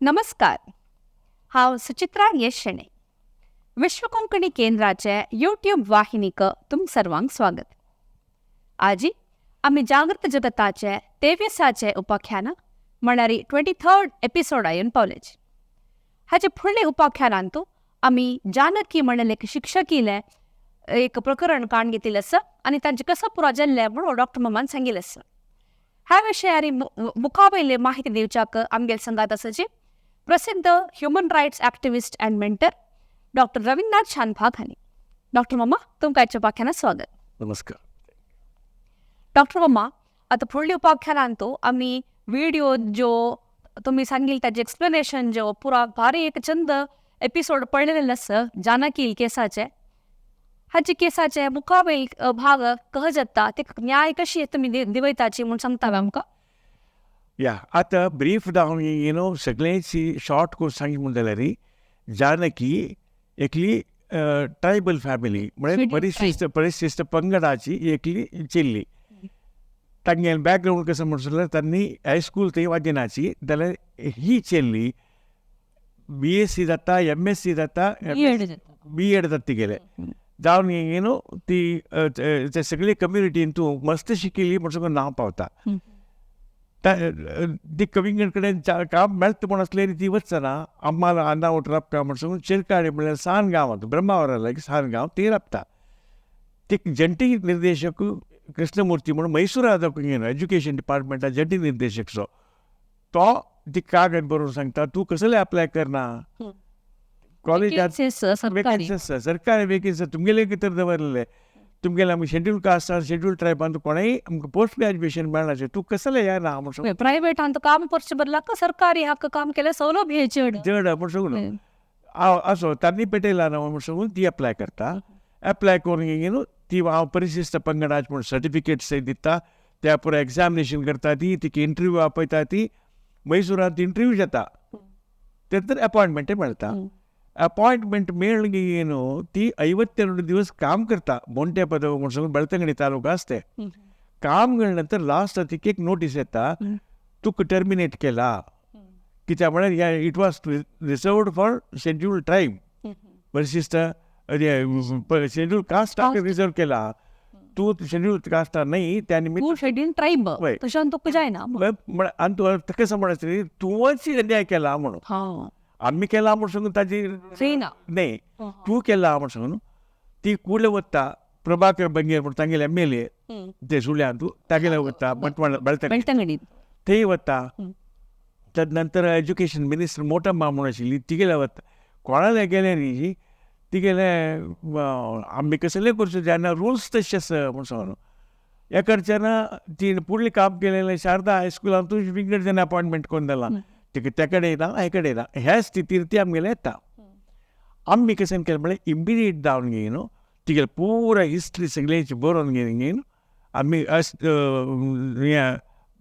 नमस्कार, हांव सुचित्रा येशणे. विश्व कोंकणी केंद्राचे यूट्यूब वाहिनीक तुम सर्वांक स्वागत. आजी आमी जागृत जगताचे 23चे उपाख्यान म्हळ्यार 23rd episode येवन पावलेच. हाचे फुडले उपाख्यानांतू आमी जानकी म्हणलेले एक शिक्षकीले एक प्रकरण काण घेतिल्लें आसा आनी तांचे कसो पुरा जाल्लें म्हणून डॉक्टर मामान सांगिल्लें आसा. ह्या विशयारी मुखावयली माहिती दिवच्याक आमगेले संगात आसाची प्रसिद्ध human rights activist and mentor doctor Raveendranath Shanbhag हांणी. डॉक्टर मामा, तुमकां आयच्या उपाख्यानात स्वागत. नमस्कार. डॉक्टर मामा, आतां फुडल्या उपाख्यानांतू आमी व्हिडिओ ज्यो तुमी सांगिल्ले ताजें एक्सप्लेनेशन ज्यो पुरा भारी एक चंद एपिसोड पळयलेले आसा जानकी केसाचे. हाचे केसाचे मुखावयल भाग कह जाता ते न्याय कशी तुमी दिवयताची म्हूण सांगता आमकां? या, आतां ब्रीफ हांव you know सगळ्यांची शॉर्ट कोर्स सांगी म्हूण जाल्यार जानकी एकली ट्रायबल फॅमिली म्हळ्यार परिशिष्ट पंगडाची एकली चेल्ली. तांगेलें बॅकग्रावंड कसो म्हणसर जाल्यार तांणी हायस्कूल थंय वाजेनाची जाल्यार ही चेल्ली BSc जाता, MSc जाता, BEd जाता तिगेलें जावन you know ती ते सगळे कम्युनिटीन तूं मस्त शिकिल्ली म्हण सगळें नांव पावता. ती कविंगण कडेन काम मेळटा म्हूण आसलें ती वचना अम्माला आंदा वट राबता म्हण सांगून चिरकाडी म्हणल्यार सान गांवांत ब्रह्मावरा लागीं सान गांव ती राबता. ती जंटी निर्देशक कृष्णमूर्ती म्हणून मैसूरा एज्युकेशन डिपार्टमेंटा जंटी निर्देशक सो तो ती कागद बरोवन सांगता तूं कसले अप्लाय करना कॉलेजात सरकारी वेकेन्सी तुमगेले कितें दवरलेले तुमगेले आमी शेड्यूल कास्ट शेड्यूल ट्रायबान कोणेय आमकां पोस्ट ग्रॅज्युएशन मेळनाशें तूं कसलें येना म्हण प्रायवेटान काम करचें बदलाक सरकारी हाका काम केलें सौलभ्य चड चड म्हण सगळो असो तांणी पेटयला ना म्हण सांगून ती अप्लाय करता. अप्लाय करून न्हू ती हांव परिशिष्ट पंगडाच म्हूण सर्टिफिकेट्स दिता त्या पुरो एग्जामिनेशन करता ती तिका इंटरव्यू आपयता ती मैसुरांत इंटरव्यू जाता तेन्ना अपॉयंटमेंट मेळटा. अपॉयंटमेंट मेळ्ळी न्हू ती 52 दिवस काम करता मोंटे पदव म्हण सांगून बेळतंगडी तालुका आसते काम केले नंतर लास्ट तिका एक नोटीस येता तुका टर्मिनेट केला कित्याक म्हळ्यार it was reserved for schedule tribe परिशिष्ट शेड्यूल कास्टाक रिजर्व केला तूं शेड्यूल कास्टा न्हय त्या निमित्त शेड्यूल ट्रायब तशें तुका जायना आनी तूं कशें म्हणटा तुवच अन्याय केला म्हणून आमी केला म्हूण सांगून ताजी न्हय तूं केला म्हूण सांगून ती कुडले वता प्रभाकर बंगेर म्हूण तांगेले MLA ते सुळ्यांत तागेले वता बंटवाळ बेळतंगडी थंय वता. तद नंतर एज्युकेशन मिनिस्टर मोटम्मा म्हूण आशिल्ली तिगेले वता कोणाले गेले न्ही तिगेले आमी कसले करचें जायना रुल्स तशे आसा म्हूण सांगून ह्या कडच्यान ती फुडलें काम केलेलें शारदा हायस्कुलांतूय विंगड जावन अपॉयंटमेंट करून दिलां तिका त्या कडेन येना हे कडेन येना ह्या स्थितीर ती आमगेले येता. आमी कशें केलें म्हळ्यार इमिडिएट जावन गे न्हू तिगेले पुरा हिस्ट्री सगळ्यांची बरोवन घेवन घेवन आमी हें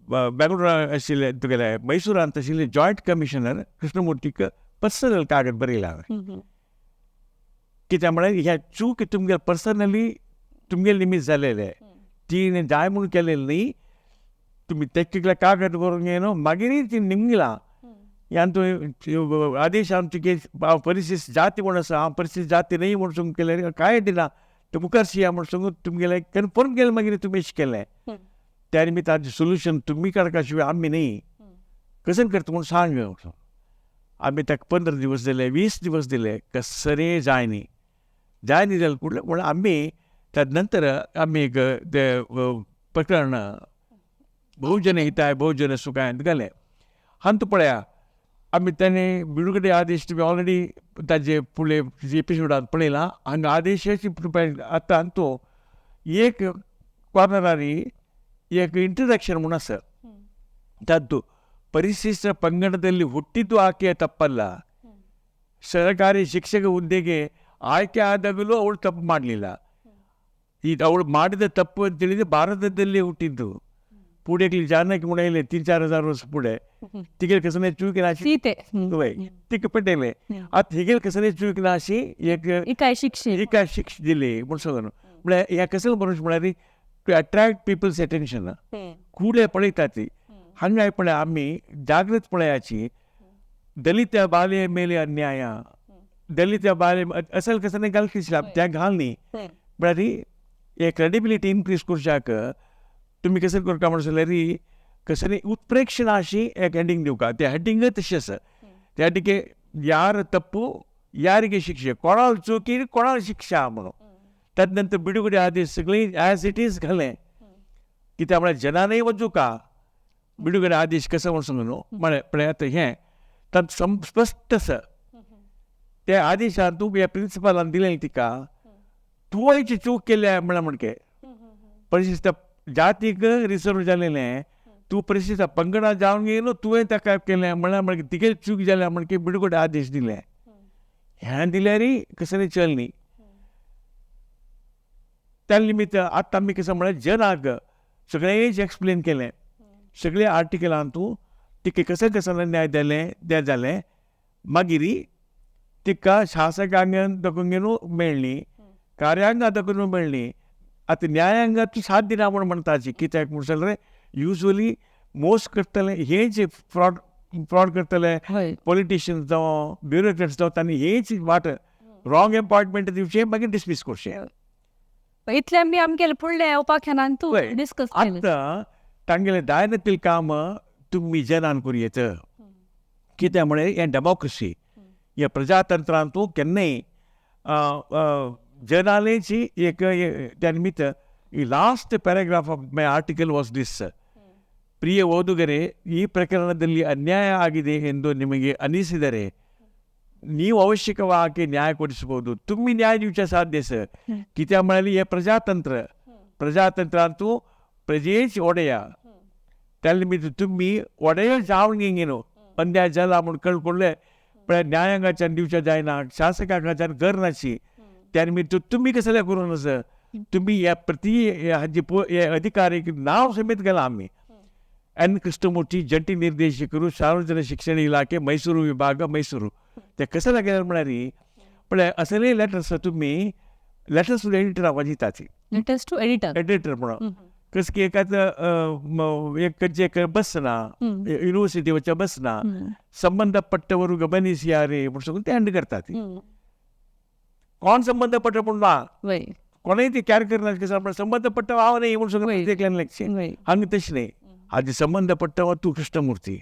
बेंगळुरा आशिल्ले तुगेले मैसुरांत आशिल्ले जॉयंट कमिशनर कृष्णमूर्तीक पर्सनल कागद बरयला हांवें कित्याक म्हळ्यार ह्या चूक तुमगेले पर्सनली तुमगेले निमीत जालेले ती जाय म्हणून केलेली न्ही तुमी तेका कागद बरोवन घे न्हू मागीरय ती निमगिला ह्यान तुवें आदेश आम तुगे हांव परिशिष्ट जाती म्हूण आसा हांव परिशिष्ट जाती न्हय म्हूण सांगून केलें कांय दिना तें मुखार म्हूण सांगून तुमगेलें कन्फर्म केलें मागीर तुमी अशें केलें त्या निमित्त ताजें सोल्युशन तुमी काडपा शिवाय आमी न्हय कशें करता म्हूण सांग. आमी ताका 15 दिवस दिले 20 दिवस दिले कसरे जाय न्ही जाय न्ही जाल्यार कुडलें म्हळ्यार आमी तद नंतर आमी एक तें प्रकरण बहुजन हिताय बहुजन सुखाय घालें. हांतू पळया आमी ताणें बिडुकडे आदेश तुमी ऑलरेडी ताजे फुडले एपिसोडान पळयला हांगा आदेशाची आतां हातूं एक कॉर्नरारी एक ಇಂಟ್ರಡಕ್ಷನ್ म्हूण आसा तातूं ಪರಿಶಿಷ್ಟ ಪಂಗಡದಲ್ಲಿ ಹುಟ್ಟಿದ್ದು ಆಕೆಯ ತಪ್ಪಲ್ಲ, ಸರಕಾರಿ ಶಿಕ್ಷಕ ಹುದ್ದೆಗೆ ಆಯ್ಕೆ ಆದಾಗಲೂ ಅವಳು ತಪ್ಪು ಮಾಡಲಿಲ್ಲ. ಈ ಅವಳು ಮಾಡಿದ ತಪ್ಪು ಅಂತೇಳಿದರೆ ಭಾರತದಲ್ಲೇ ಹುಟ್ಟಿದ್ದು. पुढे जानकी म्हणले 3-4 हजार वर्ष पुढे तिगेल कसं चूक सीते तिका पेटयलें. आतां हिगेल कसं चूक ना अशी एक एका शिक्षा दिली म्हूण सांगून म्हळ्यार ह्या कसं बरोवन म्हळ्यार टू अट्रॅक्ट पिपल्स अटेन्शन कुडे पळयता ती हांगा पळय आमी जागृत पळयाची ದಲಿತ ಬಾಲೆಯ ಮೇಲೆ ಅನ್ಯಾಯ, ದಲಿತ ಬಾಲೆ असल कसं नाही घाल त्या घाल न्ही म्हळ्यार हे क्रेडिबिलिटी इनक्रीज करच्याक तुमी कसं करता म्हणून जाल्यार कसं उत्प्रेक्षण अशी एक हेडिंग दिवका. ते हेडिंग तशें आसा. त्या हेडिंगे ಯಾರ ತಪ್ಪು ಯಾರಿಗೆ ಶಿಕ್ಷೆ, कोणाला चुकी कोणाला शिक्षा म्हणून. त्यात नंतर बिडुगडे आदेश सगळी ॲज it is घालें. कित्याक म्हळ्यार जनानय वचूका बिडुगडे आदेश कसो म्हणून सांगू न्हू म्हळ्यार पळय आतां हें तातूंत स्पश्ट आसा. त्या आदेशान तूं ह्या प्रिंसिपलान दिलें तिका तुवें चूक केल्या म्हळ्यार म्हणके परिशिष्ट जातीक रिसर्व जालेलें तूं परिशिष्ट पंगडा जावन गेलो तुवें ताका केलें म्हळ्यार मागीर तिगे चूक जाल्या म्हणके बिडगोडे आदेश दिले. हें दिल्यार कसलें चल न्ही. त्या निमित्त आतां आमी कसं म्हळ्यार जनाक सगळेंच एक्सप्लेन केलें. सगळे आर्टिकलान तूं तिका कशें कशें न्याय दिलें तें जालें. मागीर तिका शासकांगान दाखोवन घेवन मेळ्ळी, कार्यांगा दाखोवन मेळ्ळी. आतां न्यायांगा तूं साथ दिना म्हूण म्हणटाची कित्याक म्हूण जाल्यार युजली मोस्ट करतले हे जे फ्रॉड फ्रॉड करतले पॉलिटिशियन्स जावं ब्युरोक्रेट्स जावं तांणी हेच वाट रॉंग अपॉयंटमेंट दिवचें मागीर डिसमीस करचें. इतलें आमी आमगेले फुडल्या उपाख्यानान तूं डिस्कस केलें. आतां तांगेलें दायनातील काम तुमी जनान करूं येत. कित्याक म्हळ्यार हें डेमोक्रेसी ह्या प्रजातंत्रान तूं केन्नाय जनालेची एक त्या निमित्त last paragraph of my article was this. ಪ್ರಿಯ ಓದುಗರೆ, ಈ ಪ್ರಕರಣದಲ್ಲಿ ಅನ್ಯಾಯ ಆಗಿದೆ ಎಂದು ನಿಮಗೆ ಅನಿಸಿದರೆ ನೀವು ಅವಶ್ಯಕವಾಗಿ न्याय ಕೊಡಿಸಬಹುದು. तुम्ही न्याय दिवच्या साध्य सर. कित्याक म्हळ्यार हें प्रजातंत्र, प्रजातंत्रांतू प्रजेच ಒಡೆಯ. त्या निमित्त तुमी ಒಡೆಯ जावन न्हू अन्याय जाला म्हूण कळ पडले पळय न्यायांगाच्यान दिवच्या जायना, शासकांगाच्यान करनाशी. त्या निमित्त तुमी कसले करूं नज. तुमी ह्या प्रति हाजी हे अधिकारीक नांव समेत गेला आमी. एन कृष्णमूर्ती, जंटी ನಿರ್ದೇಶಕರು, ಸಾರ್ವಜನಿಕ ಶಿಕ್ಷಣ ಇಲಾಖೆ, ಮೈಸೂರು ವಿಭಾಗ, ಮೈಸೂರು. ते कशें लागले म्हळ्यार पळय असले लेटर्स तुमी लेटर्स टू एडिटर वाजिताची. Letters to editor. एडिटर म्हणून कस की एकाच एक खंयचे एक बस ना, युनिवर्सिटी वचच्या बस ना, संबंधपट्टವರು ಗಮನಿಸಿಯಾರೆ म्हणून सांगून ते हँड करतात. कोण संबंधपट्ट पूण ना कोणेय ते कॅर करना कसं आपण संबंधपट्ट हांव न्ही म्हणून सांगून एकल्यान लेखचें. हांगा तशें न्ही. हाजे संबंधपट्टवर तूं कृष्णमूर्ती,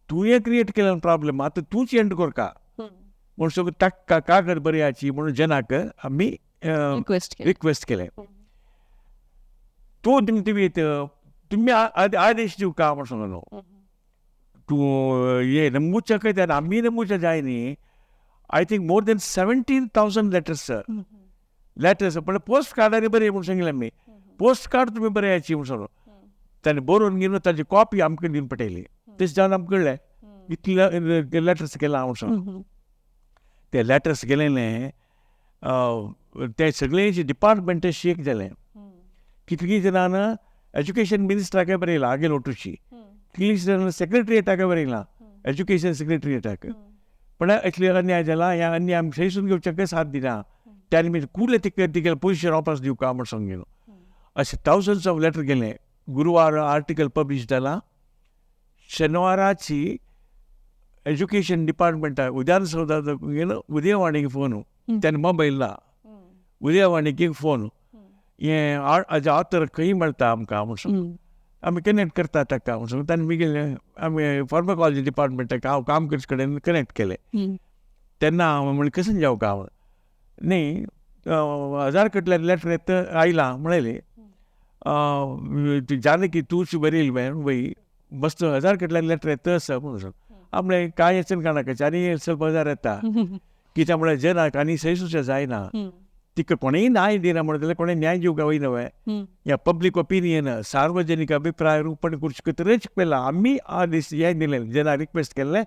तुवें क्रिएट केला प्रॉब्लेम, आतां तूंच एंड करका म्हणून सगळं ताका कागद बरयाची म्हणून जनाक आमी रिक्वेस्ट केलें. तूं तुमी तुमी आदेश दिवका म्हणून सांगलो. तूं ये नमूच्या काय आमी नमूच्या जाय न्ही. I think more than 17,000 letters letters पण पोस्ट कार्डांनी बरय म्हणून सांगलें आमी. पोस्ट कार्ड तुमी बरयाची म्हणून सांगलो. ताणें बरोवन घेवन ताजी कॉपी आमकां दिवन पठयली. तशें जावन आमकां कळ्ळें इतले लेटर्स केला म्हणून सांगलो. ते लेटर्स गेलेले ते सगळे डिपार्टमेंट शेक जालें. कितलीं जाणां एज्युकेशन मिनिस्टराक बरयलां आगेल ओटूची, कितलीं जाणां सेक्रेटरिएटाक बरयलां, एज्युकेशन सेक्रेटरिएटाक. पण इतले अन्याय जाला, ह्या अन्याय आमी सहिसून घेवच्याक साथ दिना. त्या निमित्त कुडले तिका तिगेले पोजिशन वापस दिवका म्हूण सांगलो. अशें थावजंड्स ऑफ लेटर गेले. गुरुवार आर्टिकल पब्लिश जाला. शनिवाराची एज्युकेशन डिपार्टमेंटा विधानसौधा गेलो उदयवाणीक फोन, तेन्ना मोबायल ना, उदयवाणीक फोन, हें हाजे ऑथर खंय मेळटा आमकां म्हणून सांग. आमी कनेक्ट करता ताका म्हणून सांग. ताणें मागीर आमी फार्माकॉलॉजी डिपार्टमेंटाक हांव काम करचे कडेन कनेक्ट केलें. तेन्ना हांव म्हणलें कशें जावं हांव न्ही हजार कडल्यान लेटर येता आयलां म्हणलें जानकी तूंच बरयली वय मस्त हजार कडल्यान लेटर येता आसा म्हणून सांग. हांव म्हणलें कांय येचन काणाकाचे आनी ಸ್ವಲ್ಪ हजार येता कित्याक म्हळ्यार जनाक आनी सहिसूचें जायना. तिका कोणेय न्याय दिना म्हणून जाल्यार कोणें न्याय दिवंक वयना वे. ह्या पब्लीक ओपिनियन सार्वजनीक अभिप्राय रूपण करचे पेला आमी आदेश हे दिले जना रिक्वेस्ट केल्लें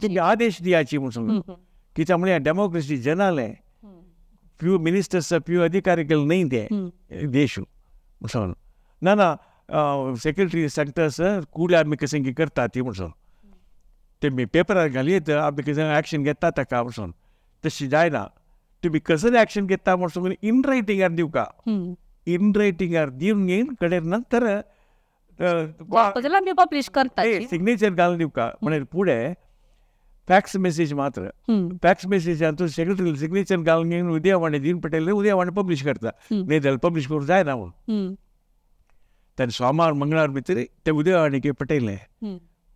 तुमी आदेश दियाची म्हणून सांगलो. कित्याक म्हळ्यार डेमोक्रेसी जनालें फ्यू मिनिस्टर्स फ्यू अधिकारी केले न्ही ते देशू म्हणून सांगलो. ना ना सेक्रेटरी सांगता सर कुडे आमी कशें करता ती म्हणून सांगलो. ते मी पेपरार घालयत आमी कशें एक्शन घेता ताका म्हणून सांगलो. तशें जायना. तुमी कसले एक्शन घेता म्हणून सांगून इन रायटिंगार दिवका. इन रायटिंगार दिवन घेवन कडेन नंतर पब्लिश करता सिग्नेचर घालून दिवका. म्हणल्यार फुडें ಫ್ಯಾಕ್ಸ್ ಮೆಸೇಜ್ मात्र. फ्याक्स मेसेज तूं सेक्रेटरी सिग्नेचर घालून घेवन उदयवाणी दिवन पडटलें, उदयवाणी पब्लिश करता, न्ही जाल्यार पब्लिश करूंक जायना म्हणून. ताणें सोमार मंगळार भितर ते उदयवाणीक पटयलें.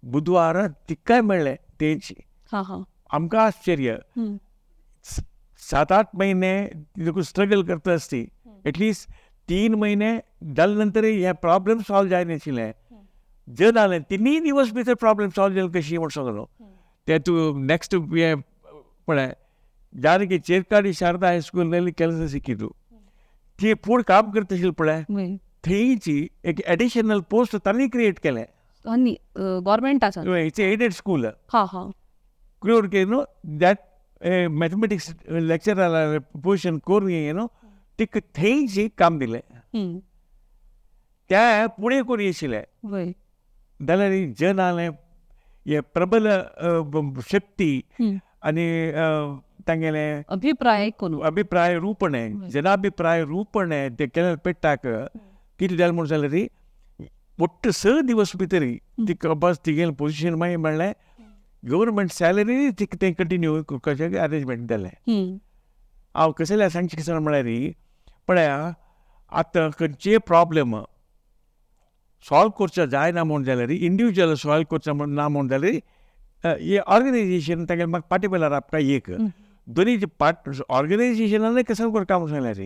बुधवारा तिकाय मेळ्ळें तेंची. आमकां आश्चर्य, 7-8 महिने स्ट्रगल करता आसती, एटलिस्ट 3 महिने जाले नंतर हे प्रॉब्लम सॉल्व जायनाशिल्लें. जे जालें 3 दिवस भितर प्रॉब्लम सॉल्व जालें कशी म्हूण सांगलो. ते तूं ನೆಕ್ಸ್ಟ್ ಪಳೆ ಜಾನಕಿ ಚೇರ್ಕಾಡಿ ಶಾರದಾ ಹೈಸ್ಕೂಲ್ನಲ್ಲಿ ಕೆಲಸ ಸಿಕ್ಕಿತು. ती फूड काम करता आशिल्ली पळय, थंयची एक एडिशनल पोस्ट तांणी क्रिएट केलें. आनी गव्हर्मेंटाच्यान it's aided school. हां हां. क्रिएट केलो that mathematics lecturer position करून न्हू तिका थंयची काम दिलें. त्या पुणे करून आशिल्लें जाल्यार जनालें हे प्रबल शक्ती आनी तांगेलें अभिप्राय कोण अभिप्राय रूपणे, जनाभिप्राय रूपणे ते केलें पेट्टाक कितें जालें म्हूण जाल्यार ಒಟ್ಟು 6 दिवस भितर तिका बस तिगेलें पोजिशन मागीर मेळ्ळें, गव्हर्मेंट सॅलरी तिका तें कंटिन्यू करपाचें अरेंजमेंट जालें. हांव कसलें सांगचें कितें म्हळ्यार पळया आतां खंयचेय प्रॉब्लम सॉल्व करचो जायना म्हूण जाल्यार, इंडिविज्युअल सॉल्व करचो म्हूण ना म्हूण जाल्यार हे ऑर्गनायजेशन तागेलें म्हाका पाटी बेलार आपका एक दोनी पार्ट ऑर्गनायजेशनान कसं करता म्हूण सांगल्यार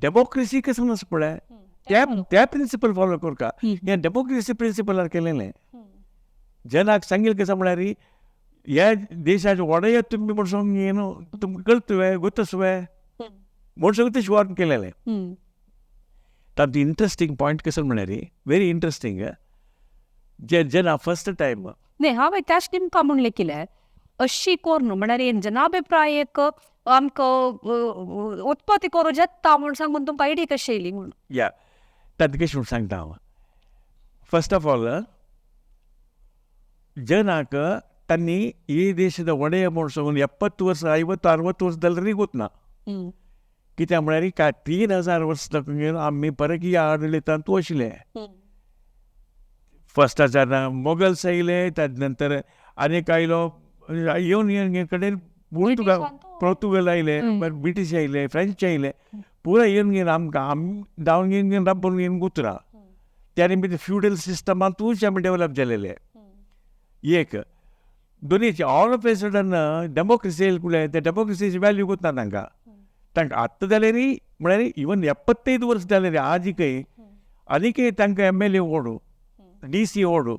डेमोक्रेसी कसं आसा पळय त्या त्या प्रिंसिपल फॉलो करता. हे डेमोक्रेसी प्रिंसिपलार केलेलें जनाक सांगील कसं म्हळ्यार ह्या देशाचे वडय तुमी म्हूण सांग न्हू तुमकां कळतुवे गोतसवे म्हूण सांग तशें वर्क केलेलें. तातूंत इंट्रस्टींग पॉयंट कसं म्हळ्यार व्हेरी इंट्रस्टींग जे जना फर्स्ट टायम न्ही हांवें त्याच निमकां म्हणलें कितें अशी कोर न्हू म्हळ्यार एक जनाभिप्राय एक आमकां उत्पत्ती करूं जेता म्हूण सांगून तुमकां आयडिया कशी येयली म्हूण. या तातूंत कशें म्हूण सांगता हांव. फर्स्ट ऑफ ऑल ಜನಾಕ ತನ್ನಿ ಈ ದೇಶದ ಒಡೆಯ म्हूण सांगून 70 वर्सां 50 60 वर्सां ಗೊत्ना. कित्याक म्हळ्यार काय 3000 वर्सां आमी परकीय आडळितांत आशिल्ले. फर्स्टाच्यान मोगल्स आयले, ताजे नंतर आनीक आयलो येवन येवन कडेन पोर्तुगाल पोर्तुगल आयले, ब्रिटीश आयले, फ्रेंच आयले, पुरा येवन घेवन आमकां आमी धांवन घेवन घेवन राबून घेवन गुतरा. त्या निमित्त फ्युडल सिस्टमांतूच आमी डेवलप जालेले. एक दोनीचे all of a sudden democracy येयली कुळे ते डेमोक्रेसीची व्हॅल्यू गोतना तांकां. तांकां आत्तां जाल्यार म्हळ्यार इवन 75 वर्स जाल्यार आजिकय आनीकय तांकां एम एल ए ओडू, डी सी ओडू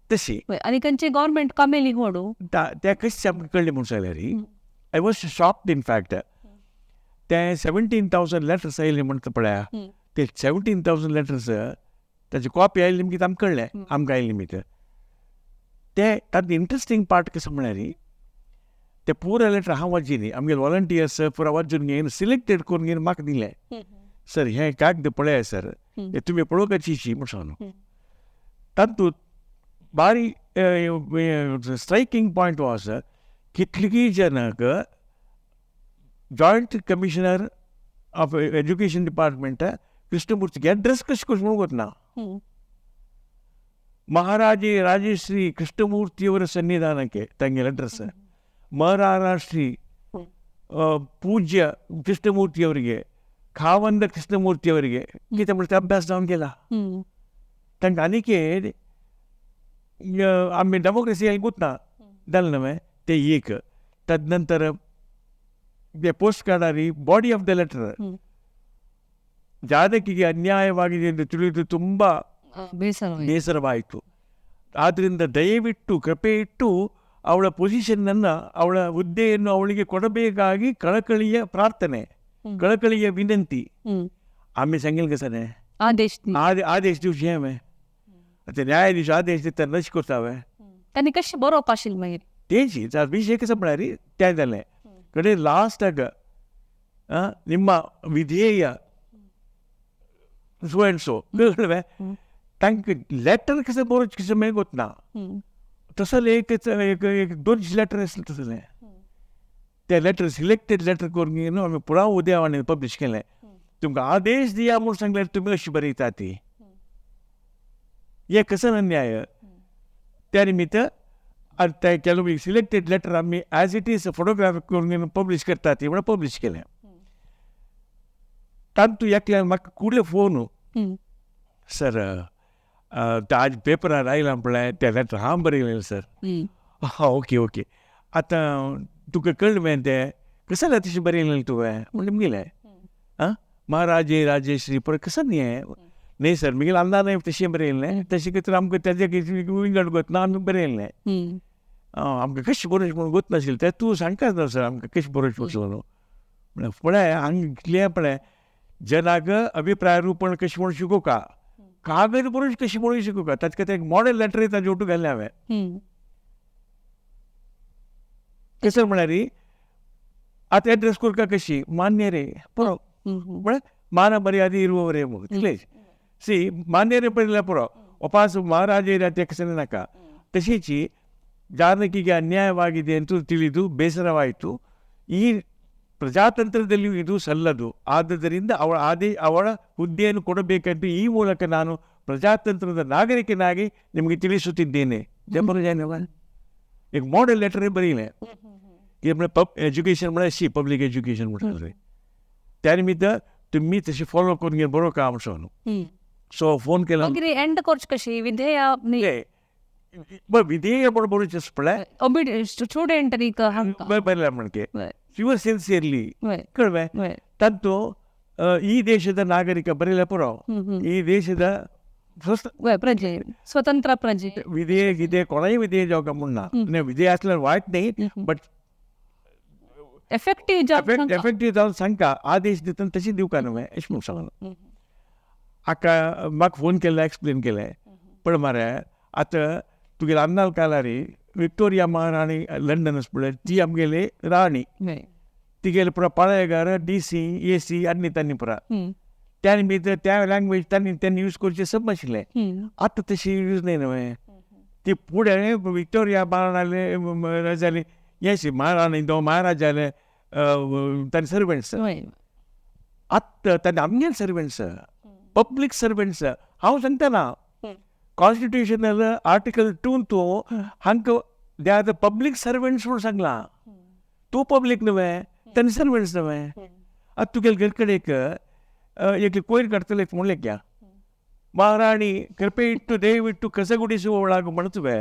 तशी. आनी खंयची गव्हर्मेंट कामेली होडू त्या कशें आमकां कळ्ळें म्हूण सांगल्यार I was shocked in fact. ते 17,000 लेटर्स आयले म्हणटा पळया, ते 17,000 लेटर्स ताची कॉपी आयली निमगीत आमकां कळ्ळें, आमकां आयली निमित्त. ते तातूंत इंट्रस्टींग पार्ट कसो म्हळ्यार ते पुरा लेटर हांव वाचिनी, आमगेले वॉलंटियर्स पुरा वाचून घेवन सिलेक्टेड करून घेवन म्हाका दिलें. सर हें कागद पळया सर, हें तुमी पळोवपाची म्हूण सांगू. तातूंत बारी स्ट्रायकींग पॉयंट वॉज कितलीं जनांक joint commissioner of education department कृष्णमूर्तीक address कशें कशें म्हणून गोतना. ಮಹಾರಾಜಿ ರಾಜಶ್ರೀ ಕೃಷ್ಣಮೂರ್ತಿಯವರ ಸನ್ನಿಧಾನಕ್ಕೆ ತಂಗಿನ ಅಡ್ರೆಸ್, ಮಹಾರಾಷ್ಟ್ರೀ ಪೂಜ್ಯ ಕೃಷ್ಣಮೂರ್ತಿಯವರಿಗೆ, ಖಾವಂದ ಕೃಷ್ಣಮೂರ್ತಿಯವರಿಗೆ ಗೀತೆ म्हणटा अभ्यास जावन गेला. तांकां आनीक आमी डेमोक्रेसी गुतना जालें न्हय ते एक. तदनंतर ते ಪೋಸ್ಟ್ ಕಾರ್ಡಾರಿ ಬಾಡಿ ಆಫ್ the letter ಜಾನಕಿಗೆ ಅನ್ಯಾಯವಾಗಿದೆ ಎಂದು ತಿಳಿದು ತುಂಬ ಬೇಸರವಾಯಿತು. ಆದ್ದರಿಂದ ದಯವಿಟ್ಟು ಕೃಪೆ ಇಟ್ಟು ಅವಳ ಪೊಸಿಷನ್ನನ್ನು, ಅವಳ ಹುದ್ದೆಯನ್ನು ಅವಳಿಗೆ ಕೊಡಬೇಕಾಗಿ ಕಳಕಳಿಯ ಪ್ರಾರ್ಥನೆ, ಕಳಕಳಿಯ ವಿನಂತಿ. आमी सांगेल कसं आदेश आदेश दिवचे हांवें. आतां न्यायाधीश आदेश दिता नश करता हांवें. तांणी कशें बरोवप आशिल्लें मागीर तेजी विशय कसो म्हळ्यार तें जालें कडेन लास्टाक ನಿಮ್ಮ ವಿಧೇಯ सो एंड सो कळ्ळें. तांकां लेटर कसं बरोवचें कसं मागीर गोतना. तसलें एक एक एक 200 लेटर आसलें तसलें. ते लेटर सिलेक्टेड लेटर करून घेवन आमी पुराय उदयावाणी पब्लिश केलें. तुमकां आदेश दिया म्हूण सांगल्यार तुमी अशी बरयता ती, हे कसो अन्याय. त्या निमित्त आनी ते ಕೆಲವು सिलेक्टेड लेटर आमी एज it is photography करून पब्लीश करता ती म्हणून पब्लीश केलें. तातूंत एकल्यान म्हाका कुडले फोन, सर आज पेपरार आयलां पळय तें लेटर हांव बरयलें सर. हां ओके ओके, आतां तुका कळ्ळें मगे तें कशें जालें तशें बरयलें तुवें म्हणलें मुगेलें आं महाराजे राजेश्री पळय कसं न्ही हें न्ही सर मुगेलें अंदाज तशें बरयलें तशें कितें आमकां तेजें विंगड गोत ना आमी बरयलें आमकां कशें बरोवचें म्हणून गोत नाशिल्लें तें तूं सांगता ना सर आमकां कशें बरोवचें म्हणून. म्हणल्यार पळय हांगा इतलें पळय जनाक अभिप्राय रूपण कशें म्हणून शिकोवका कागद बरोवचें कशें म्हणून शिकोवका ताचे खातीर एक मॉडेल लेटर ताजे ओटू घालें हांवें. कसं म्हळ्यार आतां एड्रेस करका कशी मान्य रे पुरो म्हळ्यार मान मर्यादे इरुवरे म्हूण तितलेंच सी मान्य रे पळयल्यार पुरो ಒಪಾಸು ಮಹಾರಾಜ ನಾಕ ತಶೇಚಿ ಜಾನಕಿಗೆ ಅನ್ಯಾಯವಾಗಿದೆ ಅಂತ ತಿಳಿದು ಬೇಸರವಾಯಿತು. ಈ ಪ್ರಜಾತಂತ್ರದಲ್ಲಿಯೂ ಇದು ಸಲ್ಲದು, ಆದ್ದರಿಂದ ಅವಳ ಅವಳ ಹುದ್ದೆಯನ್ನು ಕೊಡಬೇಕೆಂದು ಈ ಮೂಲಕ ನಾನು ಪ್ರಜಾತಂತ್ರದ ನಾಗರಿಕನಾಗಿ ನಿಮಗೆ ತಿಳಿಸುತ್ತಿದ್ದೇನೆ. एक मॉडेल लेटर बरयलें की म्हळ्यार पब एज्युकेशन म्हळ्यार शी पब्लीक एज्युकेशन म्हणटा रे त्या निमित्त तुमी तशें फॉलो करून घे बरो काम न्हू. सो फोन केला मागीर एंड करची कशी विधेय विधेय म्हण बरोवचें पळय स्टुडंट बरयला म्हणके your sincerely कळ्ळें तातूंत ಈ ದೇಶದ ನಾಗರಿಕ ಬರೆಯಲ್ಲ ಪುರೋ ಈ ದೇಶದ प्रजे स्वतंत्र प्रजे विधेय गिधेय कोणाय विधेय जावंक म्हूण ना विधेय आसल्यार वायट न्ही बट एफेक्टीव एफेक्टीव जावन सांगता आदेश दितना तशें दिवका न्हू अशें म्हूण सांगलां. आका म्हाका फोन केल्लो एक्सप्लेन केलें पण मरे आतां तुगेले अन्नाल कालारी विक्टोरिया महाराणी लंडन आसा पळय ती आमगेली राणी तिगेले पुरा पाळेगार डी सी ए सी आनी तांणी पुरा त्या निमित्त त्या लँग्वेज तांणी त्यांनी यूज करचें सब आशिल्लें. आतां तशी यूज न्हय न्हय ती फुडें विक्टोरिया महाराणाले जाली येशी महाराणी तो महाराजाले तांणी सर्वंट्स आतां तांणी आमगेले सर्वंट्स पब्लीक सर्वंट्स. हांव सांगता ना कॉन्स्टिट्युशनल आर्टिकल 2 तूं हांकां they are the public servants म्हूण सांगलां. तूं पब्लीक न्हय तांणी सर्वंट्स न्हय. आतां तुगेले घर कडेन एक कोयर काडटले म्हणलें क्या महाराणी कृपे इट्टू दयविट्टू कसगुडिಸುवळाग म्हणतुवे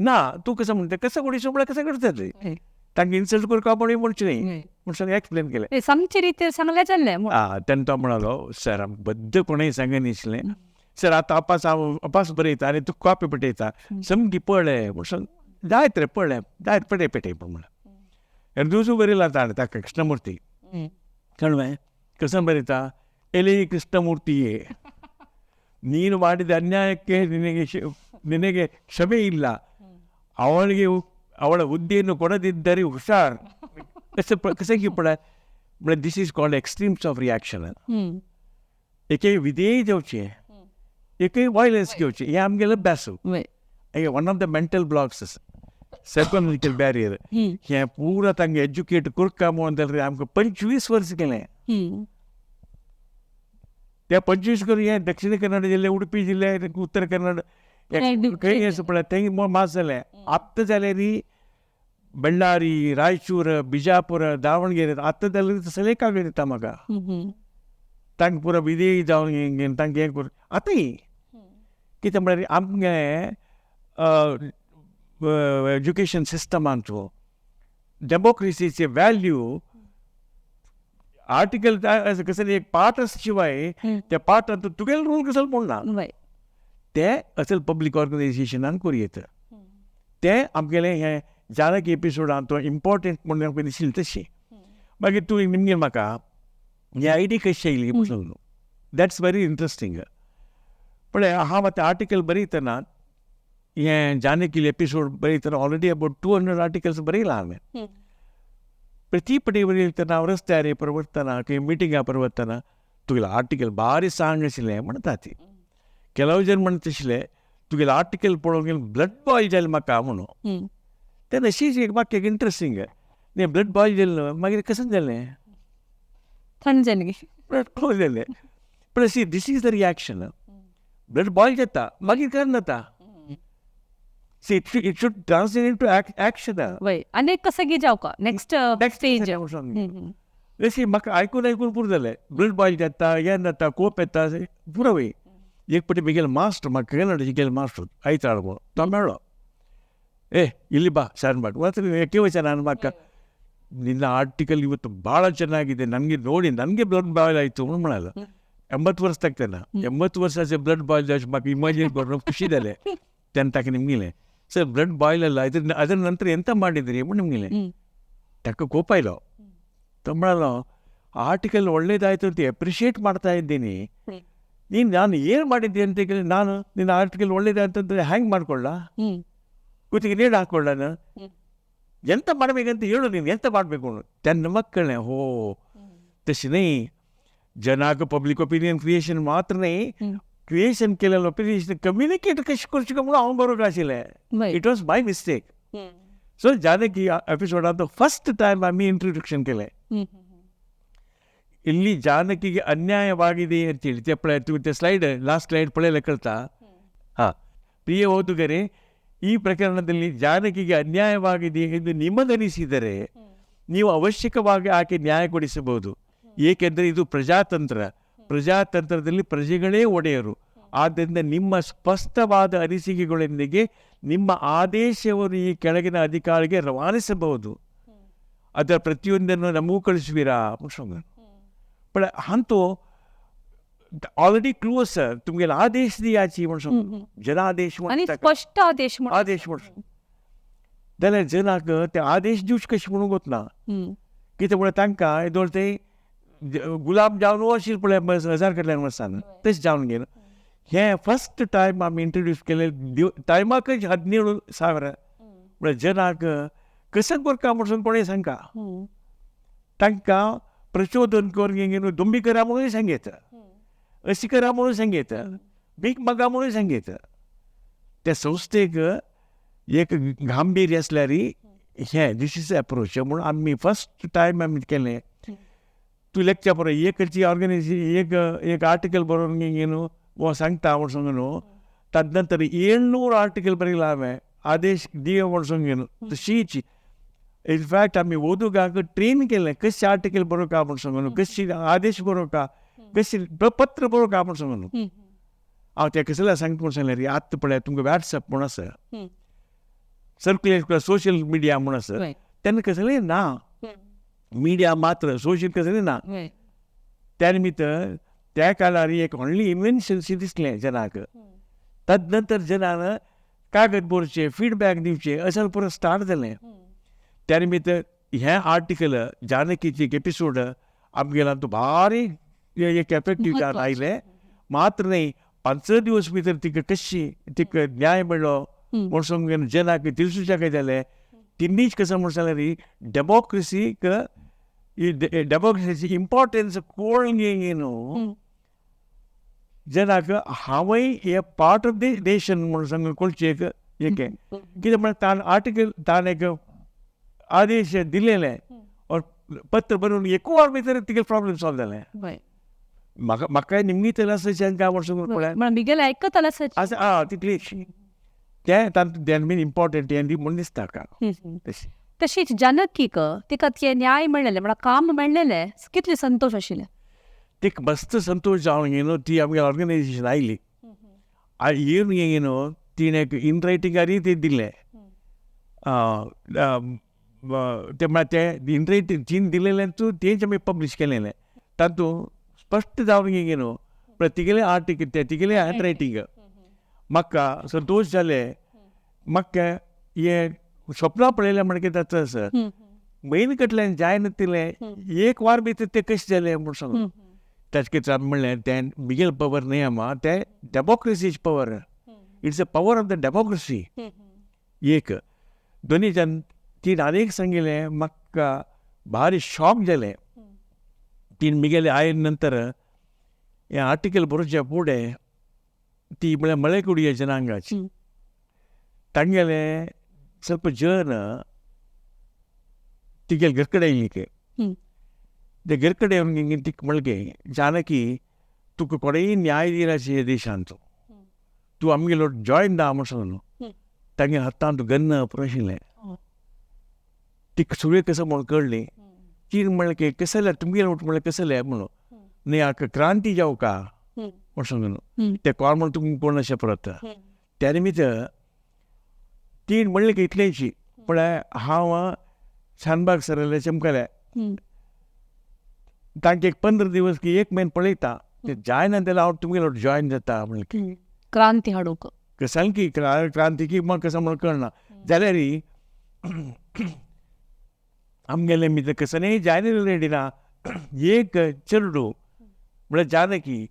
ना तूं कसं म्हणटा कसगुडिसु म्हळ्यार कसं करतले तांकां इन्सल्ट करपा म्हणून म्हणचें न्ही म्हूण सांग एक्सप्लेन केलें सामचे रितीर सांगलें जालें. आं तेन्ना तो म्हणालो सर आमकां बद्द कोणूय सांगनाशिल्लें सर आतां अपास हांव अपास बरयता आनी तुका कॉपी पठयता सामकी पळय म्हूण सांग जायत रे पळय जायत पळय पेटय म्हणलें. दुसरो बरयला ताणें ताका कृष्णमूर्ती कळ्ळें कसं ಬರೀತಾ ಎಲೆ ಕೃಷ್ಣಮೂರ್ತಿಯೇ ನೀನು ಮಾಡಿದ ಅನ್ಯಾಯಕ್ಕೆ ನಿನಗೆ ಕ್ಷಮೆ ಇಲ್ಲ, ಅವಳಿಗೆ ಅವಳ ಹುದ್ದೆಯನ್ನು ಕೊಡದಿದ್ದರೆ ಹುಷಾರ್ ಕಸಗಿ ಪಡ. This is called extremes of reaction. एके विधेय जावचें एके वॉयलन्स घेवचें हें आमगेलें अभ्यास. One of the mental blocks psychological barrier हें पुरा तांकां एज्युकेट करका म्हणून जाल्यार आमकां 25 वर्स गेलें. त्या 25 करून हें दक्षिण कन्नड जिल्ले उडपी जिल्ले उत्तर कन्नड खंय आसा पळय थंय मास जालें. आत्तां जाल्यार बಳ್ಳारी रायचूर बिजापूर दावणगेरे आत्तां जाल्यार सगळें कागद दिता म्हाका तांकां पुरो विधेय जावन तांकां हें कर. आतांय कितें म्हळ्यार आमगे एज्युकेशन सिस्टमांचो डेमोक्रेसीचे व्हॅल्यू आर्टिकल कसं एक पाठ शिवाय त्या पाठांत तुगेलो रोल कसो म्हणना ते असल पब्लीक ऑर्गनायझेशनान करूं येता. तें आमगेलें हें जानकी एपिसोडान तो इम्पॉर्टंट म्हणून आमकां दिशिल्लें तशें. मागीर तूं निमगें म्हाका ही आयडी कशी आयली म्हणून that's very interesting. पळय हांव आतां आर्टिकल बरयतना हें जानकी एपिसोड बरयतना ऑलरेडी अबावट 200 आर्टिकल्स बरयलां हांवें. प्रತಿ पटी बरयतना हांव रस्त्यार परवडतना खंय मिटिंगा परवडतना तुगेलें आर्टिकल भारी सांग आशिल्लें म्हणटा ती. ಕೆಲವು जन म्हणत आशिल्ले तुगेलें आर्टिकल पळोवंक ब्लड बॉयल जालें म्हाका म्हणून. तेन्ना अशीच एक वाक्य इंट्रस्टींग न्ही ब्लड बॉयल जालें मागीर कशें जालें थंड जालें ब्लड बॉयल जालें. पण see this is the reaction. Blood boil जाता मागीर कारण जाता. See, it should translate into action. वय आनी एक कसं जावं का नेक्स्ट स्टेज. जशी म्हाका आयकून आयकून पुरो जालें. ब्लड बॉयल जाता, हें जाता, कोप येता, पुरो वय. एक पटी म्हगेलो मास्टर म्हाका कन्नडाचे गेले मास्टर आयताळ म्हणून तो मेळ्ळो. ಏ ಇಲ್ಲಿ ಬಾ ಶಾನ್ ಬಾಟ್ ಮತ್ತೆ ವಚನ म्हाका ನಿನ್ನ ಆರ್ಟಿಕಲ್ ಇವತ್ತು ಭಾಳ ಚೆನ್ನಾಗಿದೆ, ನನಗೆ ನೋಡಿ ನನಗೆ ಬ್ಲಡ್ ಬಾಯ್ಲ್ ಆಯಿತು म्हणून म्हणाला. 80 वर्स ताका, 80 वर्साचे ब्लड बॉयल जावचे म्हाका इमॅजिन करून ಖುಷಿ जालें. तेन्ना ताका ನಿಮ್ಗೆ ಸರ್ ಬ್ಲಡ್ ಬಾಯ್ಲ್ ಅಲ್ಲ, ಇದ್ರ ಅದರ ನಂತರ ಎಂತ ಮಾಡಿದ್ರಿ म्हणून ನಿಮ್ಗೆ ತಕ್ಕ ಕೋಪ ಇಲ್ಲ. ತಮ್ಮಳಲ್ಲ ಆರ್ಟಿಕಲ್ ಒಳ್ಳೇದಾಯಿತು ಅಂತ ಅಪ್ರಿಷಿಯೇಟ್ ಮಾಡ್ತಾ ಇದ್ದೀನಿ, ನೀನು ನಾನು ಏನು ಮಾಡಿದ್ದೆ ಅಂತ ಕೇಳಿ ನಾನು ನಿನ್ನ ಆರ್ಟಿಕಲ್ ಒಳ್ಳೇದಾಯ್ತು ಅಂತ ಹ್ಯಾಂಗ್ ಮಾಡ್ಕೊಳ್ಳ, ಕೂತಿಗೆ ನೀರು ಹಾಕೊಳ್ಳ, ಎಂತ ಮಾಡಬೇಕಂತ ಹೇಳು, ನೀನು ಎಂತ ಮಾಡಬೇಕು ತನ್ನ ಮಕ್ಕಳೇ. ಹೋ तशी नाही, जनाक पब्लिक ओपिनियन क्रिएशन मात्र नाही, क्रिएशन केलेलं ओपिनियन कम्युनिकेट कशें करचें काय म्हणून हांव बरोवंक आशिल्लें. It was my mistake. So Janaki एपिसोडांत फर्स्ट टायम आमी इंट्रोडक्शन केलें. ಇಲ್ಲಿ ಜಾನಕಿಗೆ ಅನ್ಯಾಯವಾಗಿದೆ ಅಂತೇಳಿ ते पळय तूं ते ಸ್ಲೈಡ್ ಲಾಸ್ಟ್ ಸ್ಲೈಡ್ ಪಳೆಯಲ್ಲ ಕಳ್ತಾ. ಹಾಂ, ಪ್ರಿಯ ಓದುಗರೆ, ಈ ಪ್ರಕರಣದಲ್ಲಿ ಜಾನಕಿಗೆ ಅನ್ಯಾಯವಾಗಿದೆ ಎಂದು ನಿಮಗನಿಸಿದರೆ ನೀವು ಅವಶ್ಯಕವಾಗಿ ಆಕೆ ನ್ಯಾಯ ಕೊಡಿಸಬಹುದು. ಏಕೆಂದರೆ ಇದು ಪ್ರಜಾತಂತ್ರ. ಪ್ರಜಾತಂತ್ರದಲ್ಲಿ ಪ್ರಜೆಗಳೇ ಒಡೆಯರು. ಆದ್ದರಿಂದ ನಿಮ್ಮ ಸ್ಪಷ್ಟವಾದ ಅನಿಸಿಕೆಗಳೊಂದಿಗೆ ನಿಮ್ಮ ಆದೇಶವನ್ನು ಈ ಕೆಳಗಿನ ಅಧಿಕಾರಿಗೆ ರವಾನಿಸಬಹುದು. ಅದರ ಪ್ರತಿಯೊಂದನ್ನು ನಮಗೂ ಕಳಿಸುವಿರಾ? पण ಅಂತೂ ऑलरेडी क्लोज सर तुमगेले आदेश दियाची म्हणून जनादेश आनी स्पश्ट आदेश आदेश म्हणून जाल्यार जनाक ते आदेश दिवचे कशें म्हणूंक वतना कितें म्हळ्यार तांकां येदोळ ते गुलाब जावन अशीर पळय हजार कडल्यान वर्सान तशें जावन गेले. हें फर्स्ट टायम आमी इंट्रोड्यूस केलें टायमाकच 17,000 म्हळ्यार जनाक कसं करका म्हणून कोणें सांगका तांकां प्रचोदन करून घेवन दोंबी करा म्हणून सांगयता, अशी करा म्हणून सांगयता, भीक मागा म्हणून सांगयता. त्या संस्थेक एक गांभीर्य आसल्यार हें दीस is approach म्हणून आमी फर्स्ट टायम आमी केलें. तूं लेक्चर बरोय एकची ऑर्गनायझेशन एक एक आर्टिकल बरोवन घेवन वो सांगता म्हूण सांगून न्हू, ताजे नंतर 700 आर्टिकल बरयला हांवें आदेश दिय म्हूण सांगून तशीच. इनफॅक्ट आमी ओदुगाक ट्रेन केलें कशें आर्टिकल बरोवका म्हूण सांगून, कशी आदेश बरोवका, कशी पत्र बरोवका म्हूण सांगून. हांव ते कसले सांगता म्हूण सांगलें रे आत्तां पळय तुमकां वॉट्सएप म्हूण आसा, सर्क्युलेट सोशल मिडिया म्हूण आसा, तेन्ना कसलें ना मिडिया मात्र सोशल कसलें ना. त्या निमित्त त्या काळार एक व्हडली इन्व्हेन्शन शी दिसलें जनाक. तद नंतर जनान कागद बरोवचे, फिडबॅक दिवचे, अशें परत स्टार्ट जालें. त्या निमित्त हें आर्टिकल जानकीची एक एपिसोड आमगेला तो भारी एक एफेक्टीव जावन आयलें. मात्र न्ही 5 दिवस भितर तिका कशी तिका न्याय मेळ्ळो म्हूण सांगून जनाक तिळसुच्या जालें. तिन्नीच कसं म्हूण सांगल्यार डेमोक्रेसीक डेमोक्रेसीची इम्पॉर्टन्स कोण न्हू जनाक हांवय हे पार्ट ऑफ the nation म्हणून सांगून कळचें एक एक कितें म्हळ्यार ताण आर्टिकल ताण एक आदेश दिलेले और पत्र बरोवन एक वर भितर तिगे प्रॉब्लेम सॉल्व जालें. म्हाका म्हाका निमणी तर आसा काय म्हूण सांगून पळय मिगेले आयकत आसा आं तितली तें तांतूं मेन इम्पॉर्टंट हें म्हणून दिसता का. तशीच जानकीक तिका ते न्याय मेळ्ळेलें म्हळ्यार काम मेळ्ळेलें, कितले संतोश आशिल्लें? तिका मस्त संतोश जावन न्हू ती आमगे ऑर्गनायझेशन आयली येवन न्हू तिणें एक इन रायटिंगारी ती दिलें. ते म्हळ्यार तें इन रायटींग तिणें दिलेलें तूं तेंच आमी पब्लीश केलेलें. तातूंत स्पश्ट जावन न्हू म्हळ्यार तिगेलें आर्टिकल तें तिगेलें हँड रायटींग म्हाका संतोश जालें. म्हाका हें स्वप्नां पळयलें म्हणल्यार कितें जाता आसा म्हयने कडल्यान जायना तितलें एक वार भितर तें कशें जालें म्हूण सांगून ताचे कितें आमी म्हणलें तें मिगेल पवर न्हय आमा तें डेमोक्रेसीची power, it's a power of the democracy. एक दोनी जाण तीन आनी सांगिल्लें म्हाका भारी शॉक जालें. तीन मिगेले आयले नंतर हें आर्टिकल बरोवच्या फुडें ती म्हळ्यार मळेकुडिया जनांगाची तांगेले ಸ್ವಲ್ಪ जन तिगेले घर कडेन येयली. ते घर कडेन येवन तिका म्हणलें जानकी तुका कोणेय न्याय दिनाशी ह्या देशांत, तूं आमगेलो जॉयन जा म्हूण सांगलो. तांगे हातांत गन्न पुरो आशिल्लें. ती सगळी कसं म्हूण कळ्ळी. ती म्हणलें की कसलें तुमगेलें उठ म्हणलें कसलें म्हणून न्ही आतां क्रांती जावका म्हूण सांगून ते कोण म्हण तुमकां कोण अशें परत त्या निमित्त ती म्हणलें की इतलेंची पळय हांव शानबाग सराले चमकले तांचे एक 15 दिवस की 1 म्हयनो पळयता ते जायना जाल्यार हांव तुमगेलो जॉयन जाता म्हणलें की क्रांती हाडूंक सामकी क्रांती की म्हाका कसं म्हण कळना जाल्यार आमगेलें मित्र कसं न्ही जायना रेडी ना एक चेडू म्हळ्यार जानकी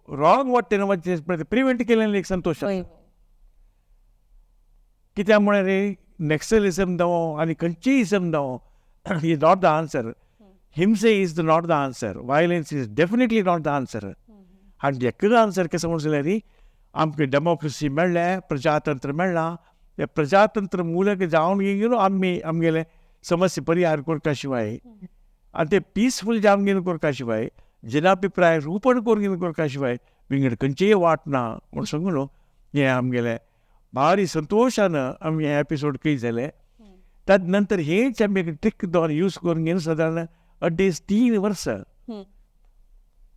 रॉंग वाटेन वचचें प्रिवेंट केलें एक संतोश. कित्याक म्हळ्यार रे नॅक्सलिझम जावं आनी खंयचीय इजम जावं is not the answer. हिंसे is the not the answer. Violence is definitely not the answer. आनी एकच आन्सर कसं म्हणून जाल्यार आमकां डेमोक्रेसी मेळ्ळें, प्रजातंत्र मेळ्ळां. ते प्रजातंत्र मूलक जावन घेवन आमी आमगेले समस्या परिहार करपा शिवाय आनी ते पिसफूल जावन घेवन करपा शिवाय जनाभिप्राय रूपण करून घेवन करपा शिवाय विंगड खंयचीय वाट ना म्हूण सांगून हें आमगेलें भारी संतोशान आमी हें एपिसोड कय जालें. तद नंतर हेच आमी ट्रिक दवर यूज करून घेवन सादारण 2.5-3 वर्सां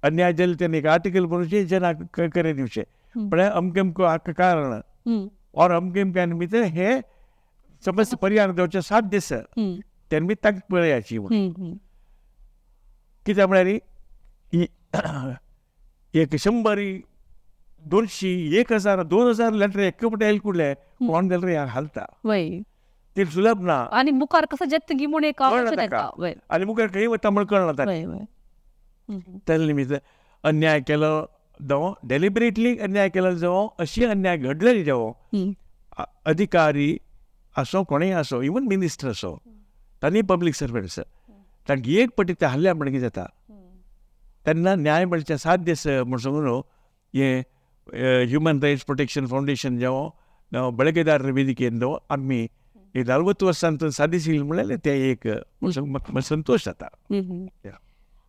अन्याय जालें तेन्ना एक आर्टिकल बरोवचें जनाक करे दिवचें पळय अमकें अमकें हाका कारण और अमकें अमक्या निमित्त हे समस्या परिहार जावचें साध्य आसा त्या निमित्त तांकां पळयाची म्हूण. कित्याक म्हळ्यार एक 100, 200, 1000, 2000 लेटर एक फावटी आयले कुडले कोण जाल्यार हालता ते सुलभ ना आनी मुखार कसं जेत गिमून एक आनी मुखार खंय वता म्हण कळना ताका. त्या निमित्त अन्याय केलो जावं डेलिबरेटली अन्याय केलो जावं अशी अन्याय घडलेली जावं अधिकारी आसो कोणूय आसो इवन मिनिस्टर आसो तांणी पब्लीक सर्वंट्स तांकां एक पटी ते हल्ल्या म्हणून जाता तेन्ना न्याय मेळचें साध्य आसा म्हूण सांगून हें ह्युमन रायट्स प्रोटेक्शन फावंडेशन जावं ಬಳಕೆदार ವೇದಿಕೆಯಿಂದ आमी एक 40 वर्सांत साधिशील म्हणल्यार तें एक म्हाका संतोश जाता.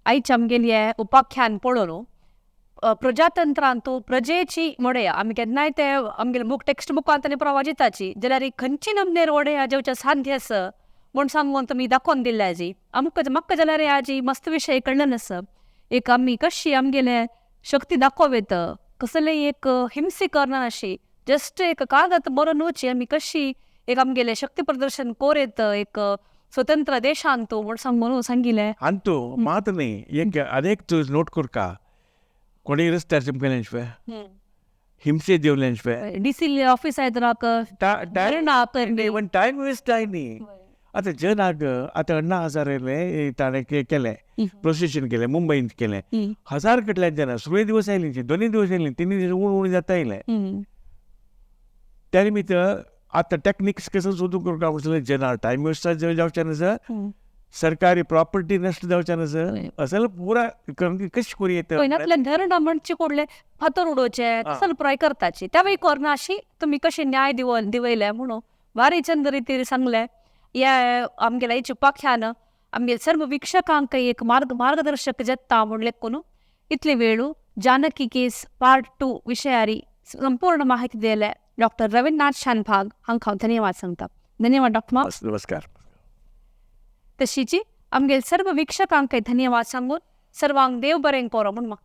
आयचे आमगेली उपाख्यान पळोवन प्रजातंत्रांत प्रजेची मोडया आमी केन्नाय ते आमगेले बूक टेक्स्ट बुकांत आनी प्रवाजिताची जाल्यार खंयची नमनेर वडया जेवचें साध्य आसा म्हूण सांगून तुमी दाखोवन दिल्ले आजी आमकां म्हाका जाल्यार आजी मस्त विशय कळ्ळें आसा. एक आमी कशी आमगेले शक्ती दाखोवं येता कसलेय एक हिंसे करना अशी जस्ट एक कागद बरोवन वची आमी कशी एक आमगेले शक्ती प्रदर्शन कोर येता एक स्वतंत्र देशांत म्हूण सांगून सांगिल्लें. अंतू मात न्ही एक अनेक तूं नोट करका कोणीय रस्त्यार चमकलें शिवाय हिंसे देवलें शिवाय डीसी ऑफिस आयत इवन टायम वेस्ट जाय न्ही. आतां जनाक आतां अण्णा हजारेले ताणें केलें प्रोसेशन केलें मुंबयंत केलें 1000 कडल्यान जना सुरवे दिवस आयली 2 दिवस आयली 3 दिवस उण उण जाता आयलें. त्या निमित्त आतां टॅक्निक्स कसो सोदून करता म्हणल्यार जना टायम वेस्ट जावचें नासा सरकारी प्रॉपर्टी नश्ट जावचें नासा असं पुरा करून कशें करूं येता. धरणां म्हणचे कोडले फातर उडोवचे तसले पुराय करताची त्या वेळी करना अशी तुमी कशें न्याय दिवयले म्हणून भारी चंद रितीर सांगलें. ह्या आमगेल्या उपाख्यान आमगे सर्व वीक्षकांक एक मार्गदर्शक जेत्ता म्हूण लेखून इतले वेळू जानकी केस पार्ट 2 विशयारी संपूर्ण माहिती दिले डॉक्टर रविंद्रनाथ शानभाग हांकां हांव धन्यवाद सांगता. धन्यवाद डॉक्टर. नमस्कार. तशीची आमगे सर्व वीक्षकांकय धन्यवाद सांगून सर्वांक देव बरें करो म्हूण मागता.